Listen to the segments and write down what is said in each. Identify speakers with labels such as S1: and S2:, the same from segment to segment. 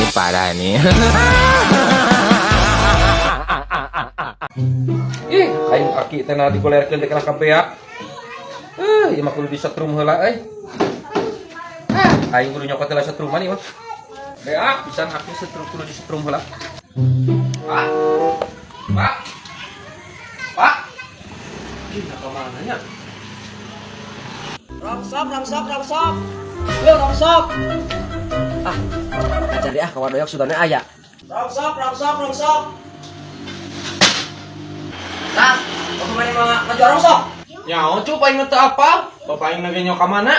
S1: Ini parah nih.
S2: Ih, aing aki teh nah digolerkeun teh kalah kabea. Eh, ieu mah kudu disetrum heula euy. Ah, aing kudu nyokot heula setruman ieu mah. Bea, pisan aki setrum kudu disetrum heula. Pak. Pak. Pak. Ih, nah ka mana nya?
S3: Rongsok, rongsok, rongsok. Yo, rongsok. Ah, ajar deh ah, kawan doyok sudahnya aya. Rongsok, rongsok, rongsok. Nah, kau kemarin mau ngajual rongsok?
S2: Nyaho cup aing mah teu apal. Bapak aing nage nyok ka mana?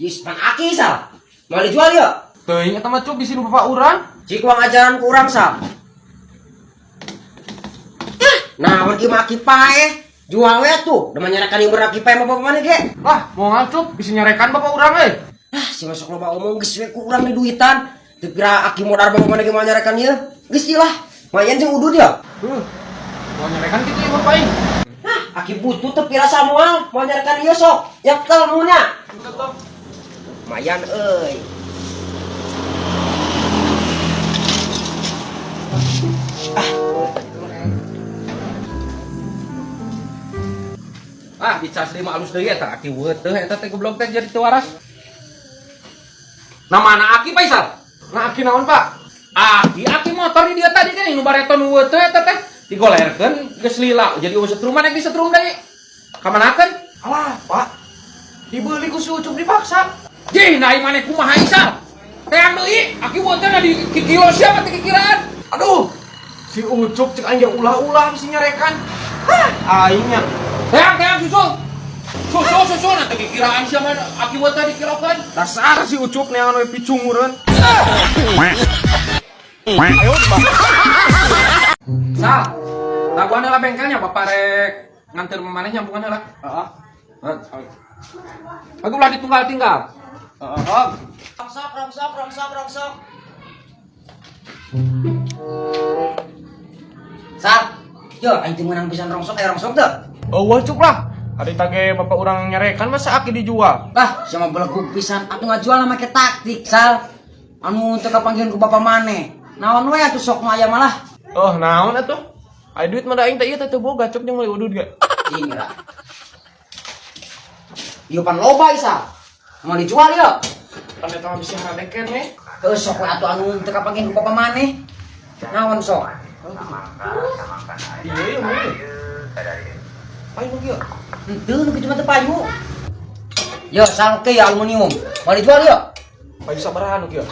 S3: Yes, pan aki sal. Mau dijual ya?
S2: Teuing eta mah cup bisi nu bapak urang.
S3: Cik uang ajaran kurang sal. Ah, nah, pergi maki pae. Jual we tuh, udah menyerahkan ibu aki pae mah bapak mana ge?
S2: Lah, moal cup bisi nyarekan bapak urang euy.
S3: Ah, si masuk loba omong geus we kurang di duitan. Teu kira aki modal bapak mana ge mau nyarekan ieu. Geus lah. Mayan jeung udud ya.
S2: Mau nyarekan kitu ieu bapak aing.
S3: Nah, aki butuh teu pira samual mau nyarekan ieu sok. Yaktel nunya. Lumayan euy.
S2: Ah, dicas deui mah alus deui eta aki weuh teh eta teh goblok teh jadi teu waras. Nah, mana aki Faisal? Nah, aki naon, Pak? Aki aki motor di dia tadi kan nu bareto nu weuh teh eta teh digolerkeun geus lila jadi eueuh setruman rek disetrum deui. Kamanakeun?
S4: Alah, Pak. Dibeli ku si Ucup dipaksa.
S2: Jih, nah aing maneh kumaha Isal? Teang deui, aki weuh teh na di kikilo siapa teh kikiraan?
S4: Aduh. Si Ucup cek aing ge ulah-ulah bisi nyarekan. Hah, aing nya.
S2: Teang teang susul. Susul susul nanti kikiraan siapa aki weuh teh dikilokeun.
S4: Dasar si Ucup neangan we picungureun.
S2: Sal, laguan heula bengkelnya bapak rek nganter maneh nyambungan heula.
S4: Heeh.
S2: Heeh. Aku ulah ditunggal-tinggal.
S4: Heeh.
S3: Rongsok, rongsok, rongsok, rongsok. Sal, yo aing teu meunang pisan rongsok aya rongsok teu?
S4: Eueuh Cup lah. Ari tage bapak urang nyarekan masa aki dijual.
S3: Lah, sama belegug pisan atuh ngajual make taktik, Sal. Anu teu kapanggihan ku bapak maneh. Naon we atuh sok nu aya malah.
S4: Oh, naon atuh? Ai duit mah da aing teh ieu teh teu boga Cup jeung meuli udud ge.
S3: Cing lah. Ieu pan loba isa. Mau dijual yo.
S4: Pan eta mah bisi haradeken nih.
S3: Heuh sok we atuh anu teu kapanggihan ku bapak maneh. Naon sok?
S4: Iya iya meuli. Ayo nu kieu.
S3: Henteu nu kitu mah teu payu. Yo, sal ke ya aluminium. Mau dijual yo?
S4: Payu sabaraha nu kieu?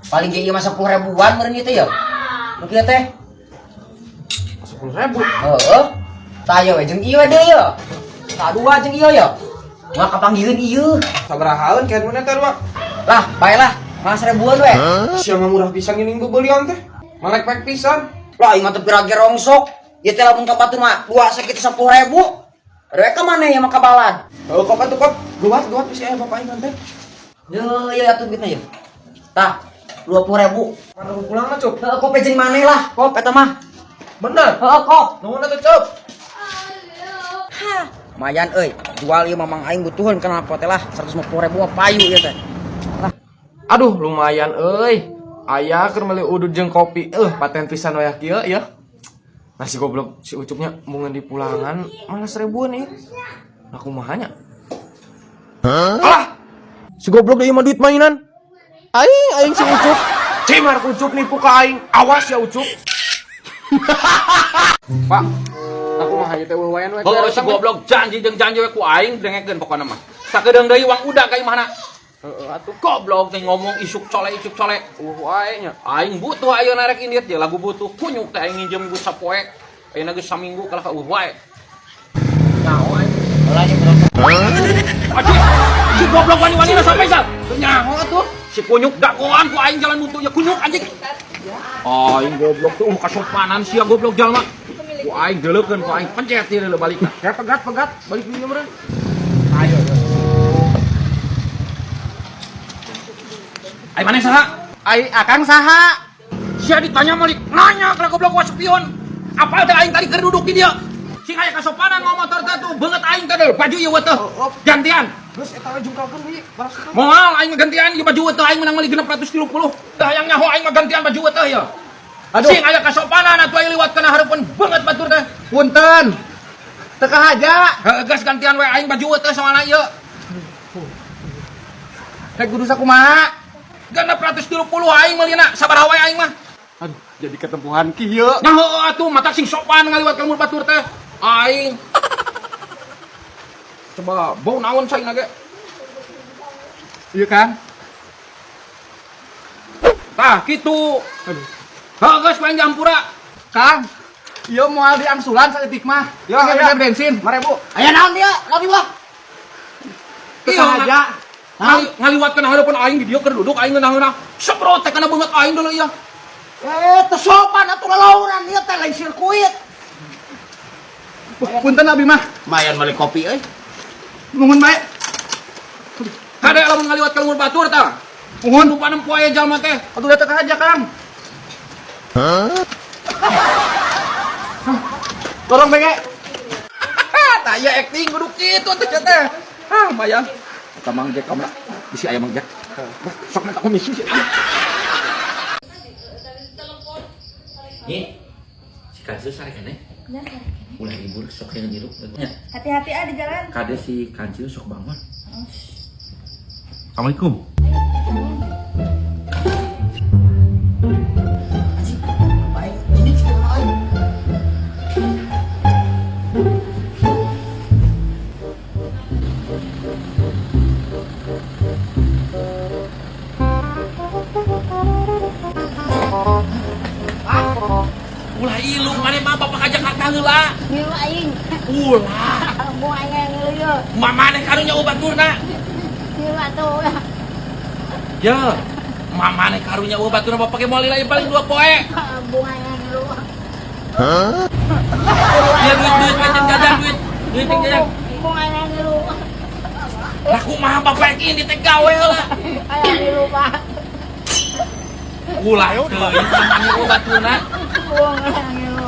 S3: Paling ge ieu mah 10 ribuan meureun ieu teh yo. Nu kieu teh.
S4: 10.000.
S3: Heeh. Tah ieu we jeung ieu we deui yo. Tah dua jeung ieu yo. Moal kapanggieun ieu.
S4: Sabarahaeun keun mun eta mah?
S3: Lah, bae lah. Malah 1000-an we.
S4: Sia mah murah pisan geuning bebelian teh. Malek-pek pisan.
S3: Lah aing mah teu pira ge rongsok. Ieu teh lamun ka batur mah dua sakitu 10.000. Rek ka maneh ieu mah kabalan.
S4: Heuh kop atuh kop. Geuwat geuwat bisi aya bapak aing teh.
S3: Yo, ieu atuh duitna ieu. Tah, 20.000.
S4: Mana pulangna Cup?
S3: Heeh, kop jeung maneh lah, kop eta mah.
S4: Bener.
S3: Heeh, kop.
S4: Nuhun atuh Cup.
S3: Hah, lumayan euy. Jual ieu mamang aing butuheun kana teh lah 150.000 mah payu ieu teh. Lah.
S4: Aduh, lumayan euy. Aya keur meuli udud jeung kopi. Paten pisan wayah kieu ya. Nah si goblok si Ucupnya mun di pulangan malah 1000-an ieu. Nah kumaha nya? Alah. Si goblok deui mah duit mainan. Aing aing si Ucup. Cimar Ucup nipu ka aing. Awas ya Ucup.
S2: Pak, aku mah ieu teh eueuh wayan we.
S5: Heuh, si goblok janji jeung janji we ku aing dengekeun pokona mah. Sakedeung deui uang udah ka imahna.
S4: Heeh atuh.
S5: Goblok teh ngomong isuk cole isuk cole.
S4: Eueuh wae nya.
S5: Aing butuh ayeuna rek indit je lagu butuh kunyuk teh aing nginjem geus sapoe. Ayeuna geus saminggu kalah ka eueuh wae.
S4: Nyaho aing.
S5: Aduh, si goblok wani-wanina sampai sal. Teu nyaho atuh. Si kunyuk dagoan ku aing jalan mutu ya kunyuk anjing. Aing goblok tuh kasopanan sia goblok jalma. Ku aing deuleukeun ku aing pencet ieu leuh balikna.
S4: Ya pegat pegat balik dieu meureun.
S5: Ayo. Ai maneh saha?
S4: Ai akang saha?
S5: Sia ditanya malik nanya kana goblok wa spion. Apal teh aing tadi keur duduk di dieu. Sing aya kasopanan mau motor teh tuh beungeut aing teh deul baju ieu teh. Gantian.
S4: Geus eta we jungkalkeun deui, balas teh.
S5: Moal aing mah gantian ieu baju teh aing menang meuli 630. Tah hayang nyaho aing mah gantian baju teh ya.
S4: Aduh.
S5: Sing aya kasopanan atuh aing liwat kana hareupeun beungeut batur teh.
S4: Punten. Teu kahaja.
S5: Heuh geus gantian we aing baju teh soalna ieu.
S4: Rek kudu sakumaha?
S5: 630 aing meulina sabaraha wae aing mah.
S4: Aduh, jadi ketempuhan kieu.
S5: Nyaho atuh mata sing sopan ngaliwat ka lembur batur teh. Aing. Coba bau naon saina ge.
S4: Iya, Kang.
S5: Tah kitu.
S4: Aduh.
S5: Heuh geus ku aing diampura.
S4: Kang, ieu moal diangsulan saeutik mah.
S2: Ya,
S4: Ini
S2: ya.
S4: bensin.
S2: 5.000.
S3: Aya naon dia? Naon dia?
S4: Teu kahaja.
S5: Ngaliwat kana hareupeun aing di dieu keur duduk aing ngeunah-ngeunah. Semprot teh kana beungeut aing deuleu ieu.
S3: Eh, teu sopan atuh lalaunan ieu teh lain sirkuit.
S4: Punten abi mah.
S1: Mayan beli kopi euy.
S4: Nuhun bae.
S5: Kade lamun ngaliwat ka lembur batur tah.
S4: Nuhun.
S5: Lupa nempo aya jalma teh.
S4: Atuh da teu kahaja, Kang. Hah? Tolong bege.
S5: Tah ieu acting kudu kitu atuh sia teh. Ah, lumayan. Eta Mang Jack kamana? Bisi aya Mang Jack. Sok minta komisi sih.
S2: Nih, si Kancil sare keneh.
S6: Ya, sare keneh.
S2: Ulah libur sok yang ngirup. Nya,
S6: Hati-hati ah di jalan.
S2: kade si Kancil sok bangun. Assalamualaikum.
S3: Baik, ini sih euy.
S5: Ulah ilu maneh mah bapak ka Jakarta heula.
S6: Ngilu aing.
S5: Ulah.
S6: Mau aing yang ngilu yeuh.
S5: Mamane karunya obat baturna.
S6: Ngilu atuh.
S5: Ya. Mamane karunya obat baturna bapak ge moal lila paling 2 poe.
S6: Bunga yang ngilu.
S5: Ya duit duit duit jajan duit. Duit jajan.
S6: Bunga yang ngilu.
S5: Lah kumaha bapak ini teh gawe heula.
S6: Aya ngilu, Pak.
S5: Ulah teuing mamane obat baturna.
S6: Bunga yang ngilu.